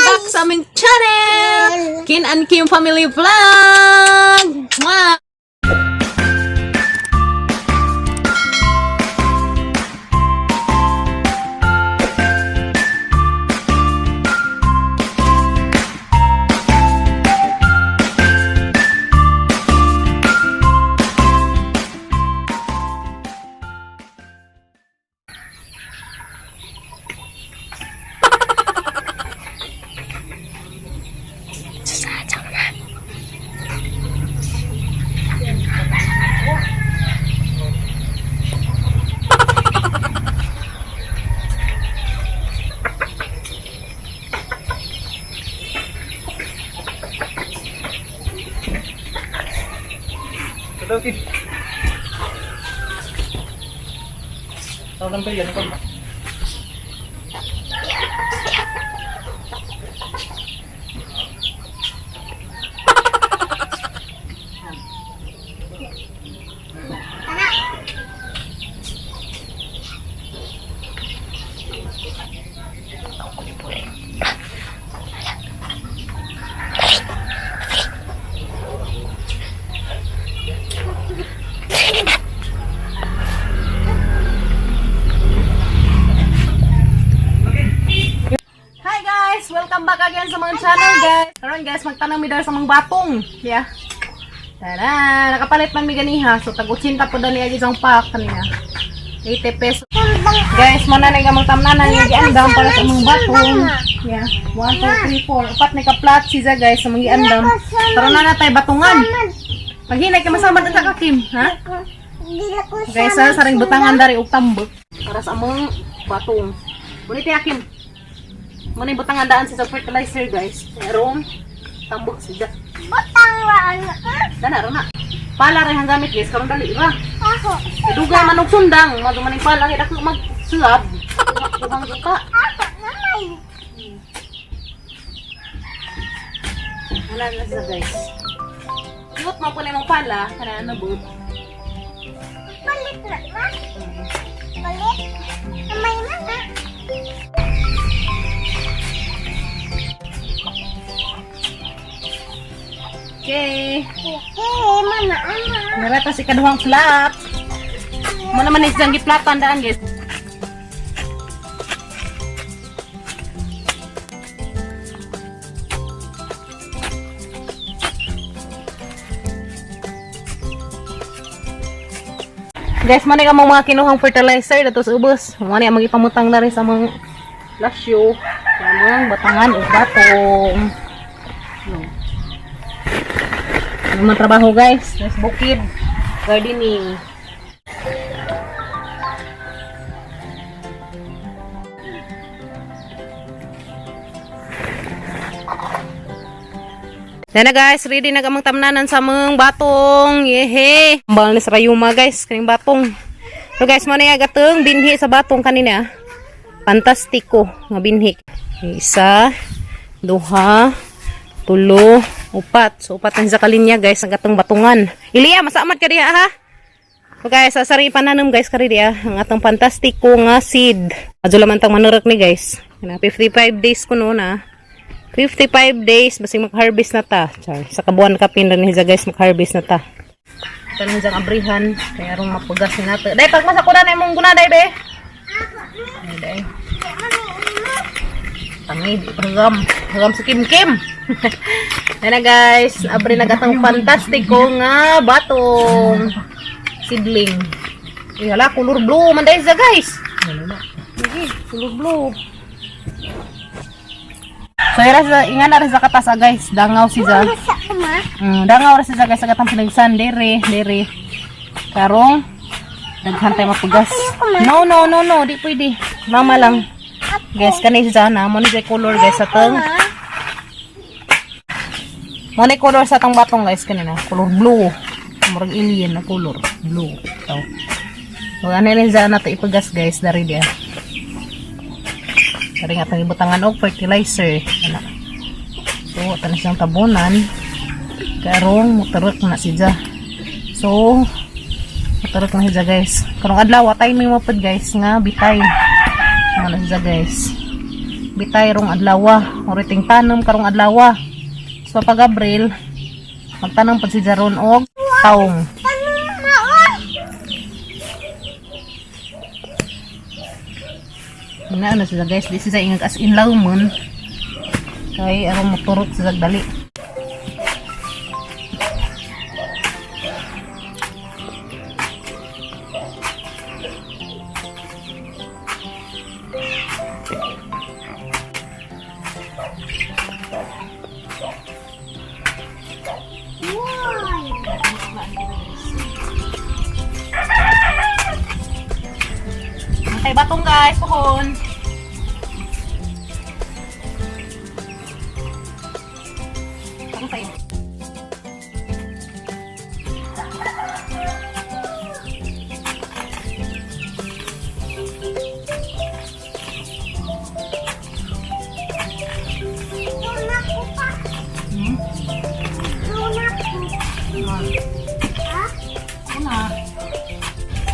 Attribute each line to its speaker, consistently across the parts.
Speaker 1: Back sa aming channel! Kin and Kim Family Vlog! Mwah!
Speaker 2: Hello, Kim. Tawag lang yan, ikaw.
Speaker 1: Hi guys! Welcome back again sa mga channel, guys! Karon guys, magtanong mi dahil sa mga batong. Yeah. Tara! Nakapalit man mi ganiha. So tag 80 po dani ang isang pack kanina. 80 pesos. Guys, mo na nga mga tamnanan nga giandam para sa mga batong. Yeah. 1, 2, 3, 4. Upat na ka-plat siya guys sa mga giandam. Karon na natay batungan. Paghinay ka masama ta ka Kim, ha? Guys, sa saring butangan dari og tambok para sa among batong. Muna tayo Kim. Muna yung butangan daan sa fertilizer guys. Merong tambok siya.
Speaker 3: Butang ra ano?
Speaker 1: Dana ra na. Pala ra ang gamit guys karon dali ra.
Speaker 3: Ako.
Speaker 1: Dugay man og sundang, mao man yung pala kay dako magsulab. Kuhang duka.
Speaker 3: Ako namay.
Speaker 1: Wala na siya guys. Cute mo po na imong pala kana ano but.
Speaker 3: Palit na ma. Palit. Namay na na.
Speaker 1: Okay.
Speaker 3: Okay, mana ana.
Speaker 1: Narata si kaduhang flat. Mo naman ni siyang giplatan daan guys. Guys, man ang mga kinuhang fertilizer dato sa ubos. Mo ni ang magipamutang na rin sa mga lasyo, sa mga batangan ug batong. No. Ano man trabaho guys? Guys, bukid, gardening. Yan na guys, ready na kamang tamnanan sa mga batong. Yehe. Ambal ni sa rayuma guys, kaning batong. So guys, mo na yung gatong binhi sa batong kanina. Fantastiko nga binhi. Isa, duha, tulo, upat. So upat ang sa kalinya guys, ang gatong batungan. Iliya, masamad ka diha ha. So guys, sasari pananom guys kari diha ang atong fantastiko nga seed. Adyo laman tang manurak ni guys. Kana 55 days ko noon ah. 55 days basig maka-harvest na ta. Char, sa kabuan kapin ra ni siya guys maka-harvest na ta. Tanong diyang abrihan kaya aron mapugas ni nato. Day pagmasa ko na imong guna day be. Ay day. Tangay, di pa hagam. Hagam sa Kim Kim. Ayan na guys, abre na gatang fantastiko nga batong seedling. Uy, hala, color blue man dahil siya guys. Sige, color blue. So, ira sa inga na rin sa katas ah, guys. Dangaw si za.
Speaker 3: Sa ma.
Speaker 1: Dangaw ra si za guys sa katang pinagsan dere, dere. Karong daghan tayo mapugas. No, no, no, no, di pwede. Mama lang. Guys, kani si za na mo ni siya color guys sa tang. Mo ni color sa tang batong guys kanina, color blue. Murag alien na color blue. So, so ano rin za nato ipagas guys dari dia. Dari nga tang ibutangan og fertilizer. Ana. So, tanis siyang tabunan. Karong mutarok na siya. So, mutarok na siya guys. Karong adlaw, timing mo pod guys nga bitay. Ano na siya guys. Bitay rong adlaw, uriting tanom karong adlaw. So pag Abril, magtanom pud si Jaron og taong.
Speaker 3: Tanong maon.
Speaker 1: Na ano sila guys, di sila ingag as in laumon. Kay aron moturot sila dali.
Speaker 3: Wow.
Speaker 1: Antay batong guys, pohon. Antay.
Speaker 3: Doon ako pa. Doon ako. Ha?
Speaker 1: Una.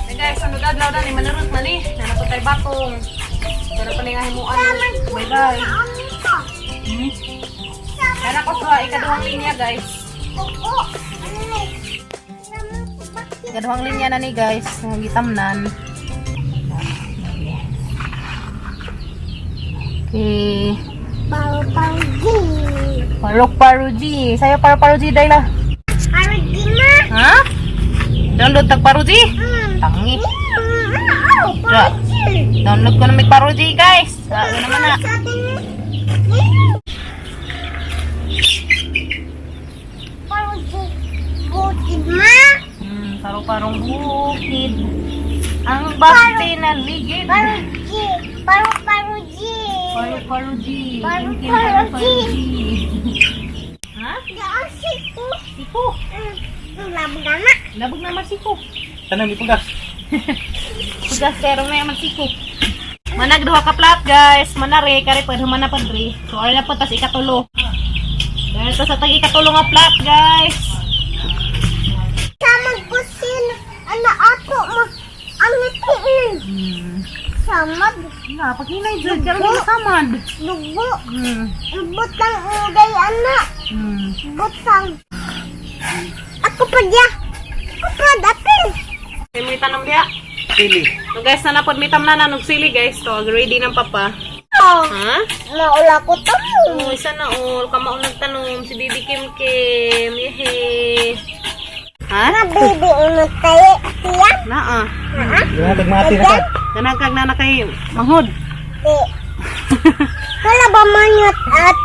Speaker 1: Hey guys, ano adlaw na ni manarot man ni. Nana po tay batong. Pero pa nga himuan. Bye bye.
Speaker 3: Ano ito?
Speaker 1: Kana ko sa ikaduhang linya guys.
Speaker 3: Oo. Ano na? Sama ko bakit?
Speaker 1: Ikaduhang linya na ni guys, nga gitamnan. Okay.
Speaker 3: Paro paro G.
Speaker 1: Paro paro G. Sayo paro paro G dai lah.
Speaker 3: Paro G ma.
Speaker 1: Ha? Download tag paro G. Tangi.
Speaker 3: Oh, paro G.
Speaker 1: Download ko na may paro G guys. Ano naman na.
Speaker 3: Sa atin. Paro G. Bukid ma.
Speaker 1: Paro-parong bukid. Ang bakti na ligid.
Speaker 3: Paro G. Paro paro G.
Speaker 1: Paro-paro G.
Speaker 3: Paro,
Speaker 1: Kim, kim,
Speaker 3: paro,
Speaker 1: paro-paro
Speaker 3: G.
Speaker 1: G. Ha?
Speaker 3: Gaasik ko.
Speaker 1: Siko.
Speaker 3: Labog na na.
Speaker 1: Labog naman siko.
Speaker 2: Tanong ni pugas.
Speaker 1: Tugas pero may man siko. Manag duha ka plat guys. Manare kare pwede humana padre. So ara na po tas ikatulo. Dahil to sa tag ikatulo nga plat guys.
Speaker 3: Sa magbusin, ano ato ma, ang itiin. Samad,
Speaker 1: Na paghinay jud karon di masamad.
Speaker 3: dugo, butang ugay ana, butang. Ako pa diya, ako pa dapil.
Speaker 1: Kay may tanom diha.
Speaker 2: Pili.
Speaker 1: So guys, na napod may tamnanan og sili guys. So ready ng papa.
Speaker 3: Oh,
Speaker 1: Ha?
Speaker 3: maula ko to.
Speaker 1: Oh, isa na all. Kamao nagtanom si Bibi Kim Kim. Yehe. Ha?
Speaker 3: Na baby uno tayo, tiya.
Speaker 1: Naa.
Speaker 3: Ha?
Speaker 2: Yung tagmati na ka.
Speaker 1: Ganang kag nana kay manghod.
Speaker 3: Di. Wala ba man yun at,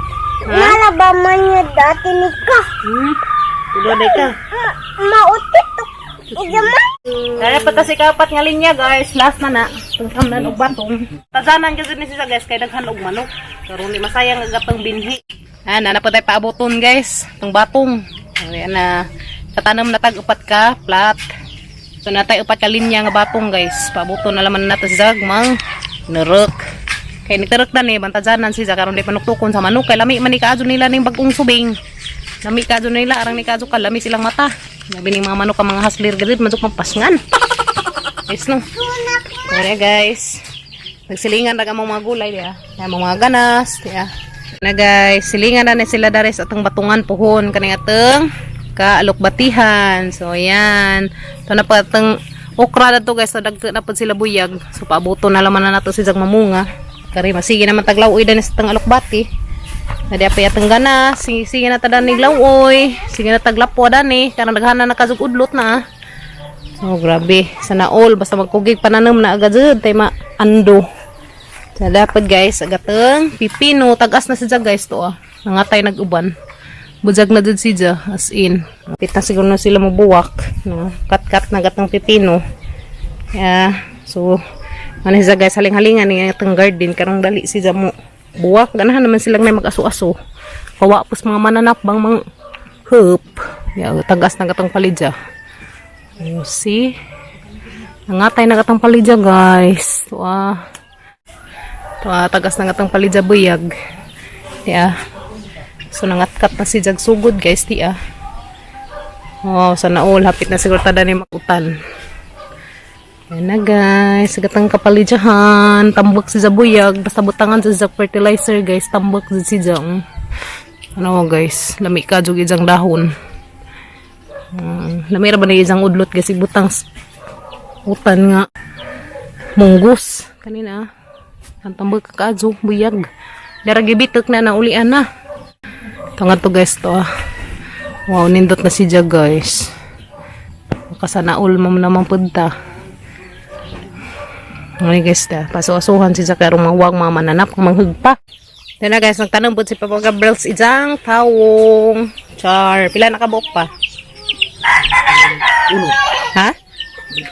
Speaker 3: wala ba man yun dati ni ka?
Speaker 1: Tulo day ka.
Speaker 3: Mautit to. Igama.
Speaker 1: Dara pa ta si kapat nga linya guys. Last na na. Tungtam na og batong. Tazanan kasi ni siya guys kay daghan og manok. Karon di masayang ang gatong binhi. Ah, na na po tayo paaboton guys. Tong batong. Ayan na. Katanom na tag upat ka plat. So natay upat ka linya nga batong guys. Paaboton na laman nato si Zag mang nurok. Kay niterok na ni bantajanan si Zag karon di panuktukon sa manok kay lami man ni kaadyo nila ning bagong subing. Lami kaadyo nila arang ni kaadyo ka lami silang mata. Labi ning mga manok ka mga haslir gid man mapasngan. Guys no. Kaya guys. Nagsilingan na ang mga gulay diya. Yan, mga ganas diya. Na guys, silingan na ni sila dere sa atong batungan puhon kaning atong kaalokbatihan. So ayan. Ito na pa atong okra na to guys. So dagko na pud sila buyag. So paabuto na laman na nato si Zag mamunga. Kari masige naman taglaw-oy din sa atong alokbati. Na diya pa atong ganas. Sige, sige na ta dani glaw-oy. Sige na taglapo dani. Karang daghanan na kazug udlot na. Ah. Oh, grabe. Sana all. Basta magkugig pananom na agad jud. Tay maando. So, dapat guys, agateng pipino. Tagas na siya guys to ah. Nangatay nag-uban. Bujag na jud siya. As in. Kapit na siguro na sila mabuwak. No? Kat-kat na gatang pipino. Yeah. So, ano siya guys, haling-halingan ni atong garden. Karong dali siya mo buwak. Ganahan naman silang na mag-aso-aso. Kawa pos mga mananap bang mga hup. Yeah, tagas na gatang palidya. You see? Nangatay na gatang palidya, guys. Tuwa. Tuwa, tagas na gatang palidya buyag. Yeah. So, nangatkat na si Jag sugod, guys. Di ah. Wow, sana all. Hapit na siguro tada ni makutan. Yan na, guys. Gatang kapalidyahan. Tambak si Zabuyag. Basta butangan sa Zak fertilizer, guys. Tambak si Jang. Ano, guys? Lami ka jug ijang dahon. Lami ra ba na ijang udlot, guys? Ibutang utan nga munggus. Kanina. Ang tambak ka kadyo. Buyag. Dara gibitok na na ulian na. Ito nga to, guys, to ah. Wow, nindot na si Jag, guys. Makasanaol mo naman punta. Ngayon, guys, ta. Paso-asuhan si Jack karong mawag mga mananap, manghugpa. Then na, guys, nagtanong po si Papa Gabriel sa isang tawong. Char, pila nakabuok pa?
Speaker 2: Uno.
Speaker 1: Ha?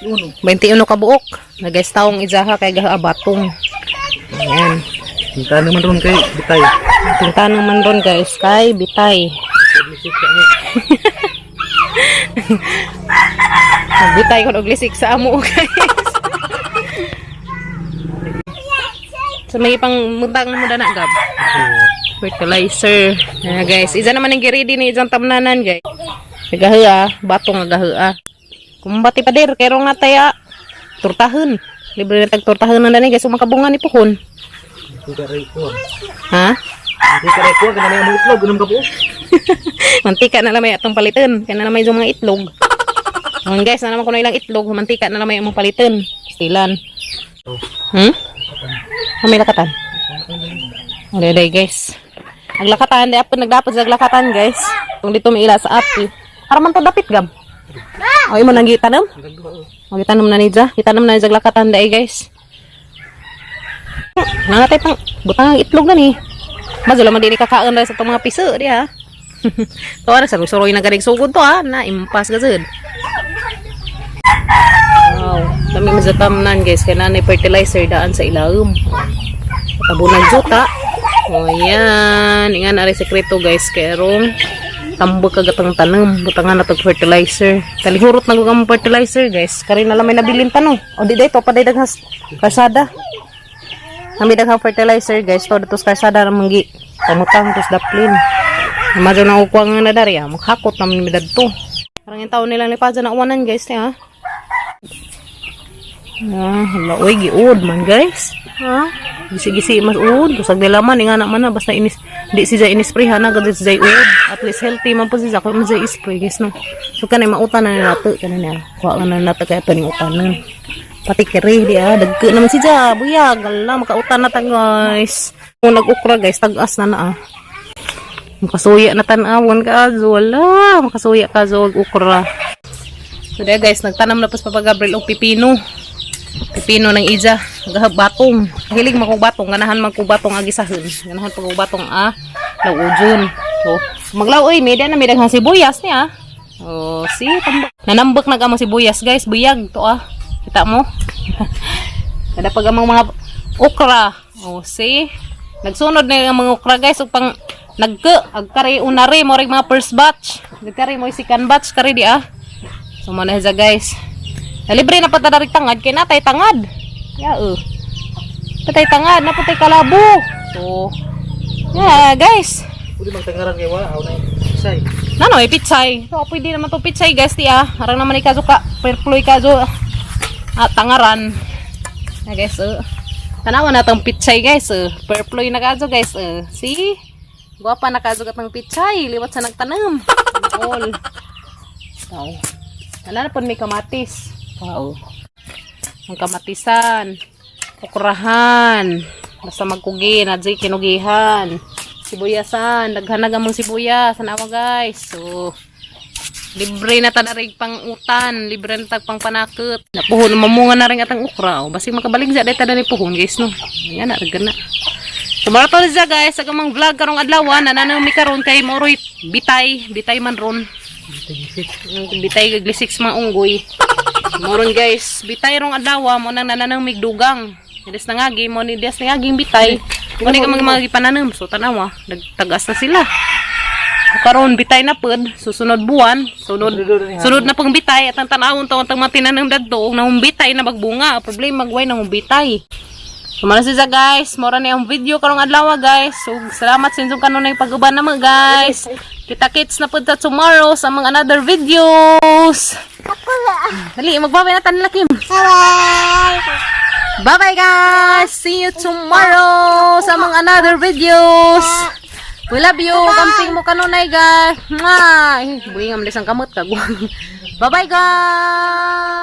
Speaker 2: 21.
Speaker 1: 21 kabuok. Na, guys, tawong ijaha kay gahabatong. Ayan.
Speaker 2: Tinta naman ron kay bitay.
Speaker 1: Tintanong man ron, guys, kay bitay. Bitay kon og lisik sa amo, guys. So may pang mutang mo dana, Gab. Fertilizer. Ayan, guys, isa naman ang giready ni isang tamnanan, guys. Nagahua, batong nagahua. Kumbati pa dir kay nga taya turtahon. Libre na tag turtahon na dani, guys, umakabunga ni puhon.
Speaker 2: Hindi ka rin kuha.
Speaker 1: Ha?
Speaker 2: Hindi ka rin kuha. Ganun ang itlog. Ganun ka po.
Speaker 1: Mantika na lamay atong palitan. Kaya na lamay yung mga itlog. Ayan, guys, na naman ko na ilang itlog. Mantika na lamay among palitan. Stilan. Ah, may lakatan. Alay, guys. Ang lakatan, di apon nagdapot sa lakatan, guys. Kung dito may ila sa api. Para man to dapit, Gab. O, imo nang gitanom? O, gitanom na ni Ja. Gitanom na ni Ja lakatan dai, guys. Nanatay pang butang ang itlog na ni. Mazula man dili kakaon ra sa itong mga piso di ha. To ara sa suroy na ganing sugod to ha, na impas gazud. Wow, dami mo sa tamnan, guys, kay nanay fertilizer daan sa ilawom. Tabunan juta. O yan, ingan ari sekreto, guys, kay arong tambok kagatang tanong, butangan na tog fertilizer. Talihurot na gud ang fertilizer, guys. Kari na lang may nabilin tanong. O di dayto pa day daghang kalsada. Nami daghang fertilizer, guys, to dito sa kalsada ra manggi. Pamutang tos daplin. Madyo na ukwang nga na dari ah, maghakot naman mi dadto. Parang yung taon nila ni Paja na uwanan, guys, ha. Ah, hala, oy, giud man, guys. Ha? Gisi-gisi mas uod. Kusag nila man, nga na man na, basta inis, di si Jay inispray, ha, na, gadi si Jay uod. At least healthy man po si Jay, kung man Jay ispray, guys, no. So, kanay mautan na nato, kanay na, kuha na nato, kaya ito ning utan na. Pati kere, di ah, dagko naman si Jay, buyag, ala, makautan na ta, guys. Kung nag-ukra, guys, tag-as na na, ah. Makasuya na tan-awon ka, wala, makasuya ka, zog, ukra. So, there, guys, nagtanam na po sa Papa Gabriel og pipino. Pipino ng ija, gahab batong. Hilig man kog batong, ganahan man kog batong agisahon. Ganahan pa kog batong ah, lawujon. So, maglaw oy, may na may daghang sibuyas niya. Oh, see, tambak. Nanambak na among sibuyas, guys, buyag to ah. Kita mo? Kada pag among mga okra. Oh, see. Nagsunod na yung mga okra, guys, ug pang nagke agkari unari mo ring mga first batch. Nagkari mo second batch kari di ah. So mo na siya, guys. Nalibre na patadarig tangad kay natay tangad. Ya eh. Patay tangad na patay kalabo. So yeah, guys.
Speaker 2: Pwede magtangaran kay wala. Ako na yung isay.
Speaker 1: Nano ay pitsay. So pwede naman to pitsay, guys, ti ah. Arang naman ni kazo ka perploy kazo ah, tangaran. Na, guys, eh. Tanawa na tong pitsay, guys, eh. Perploy na kazo, guys, eh. See? Gwapa na kazo katang pitsay liwat sa nagtanam. All. Tao. Wala na po may kamatis. Wow. Ang kamatisan. Okrahan. Basta magkugi. Nadjay kinugihan. Sibuyasan. Daghanag among sibuyas. Tanawa, guys. So, libre na tadarig pang utan. Libre na tag pang panakot. Napuhon, mamunga na rin atang okra. O, basig makabalig siya. Dahil tada ni puhon, guys, no. Ayan, na, na. So, mara to siya, guys. Sa kamang vlog karong adlaw, nananami karon kay Moroy bitay. Bitay man ron. Bitay gaglisik sa mga unggoy. Moron, guys, bitay rong adlaw mo nang nananamig dugang. Des nangagi mo ni des nangaging bitay. Mo ni ka mga mga gipananom. So tanawa, nagtagas na sila. Karon bitay na pod, susunod buwan, sunod sunod na pang bitay at ang tanawon to ang mga tinanong dadto og bitay na magbunga. Problema gway nang bitay. So mara siya, guys, mora ni ang video karong adlaw, guys. So salamat sa inyong kanunay pag-uban namo, guys. Kita kits na pud ta tomorrow sa mga another videos.
Speaker 3: Ako na.
Speaker 1: Dali, magbabay na tan Kim.
Speaker 3: Bye.
Speaker 1: Bye-bye, guys! See you tomorrow sa mga another videos! We love you! Kamping mo kanunay, guys! Mwah! Eh, buhi nga malis ang kamot kagwang. Bye-bye, guys!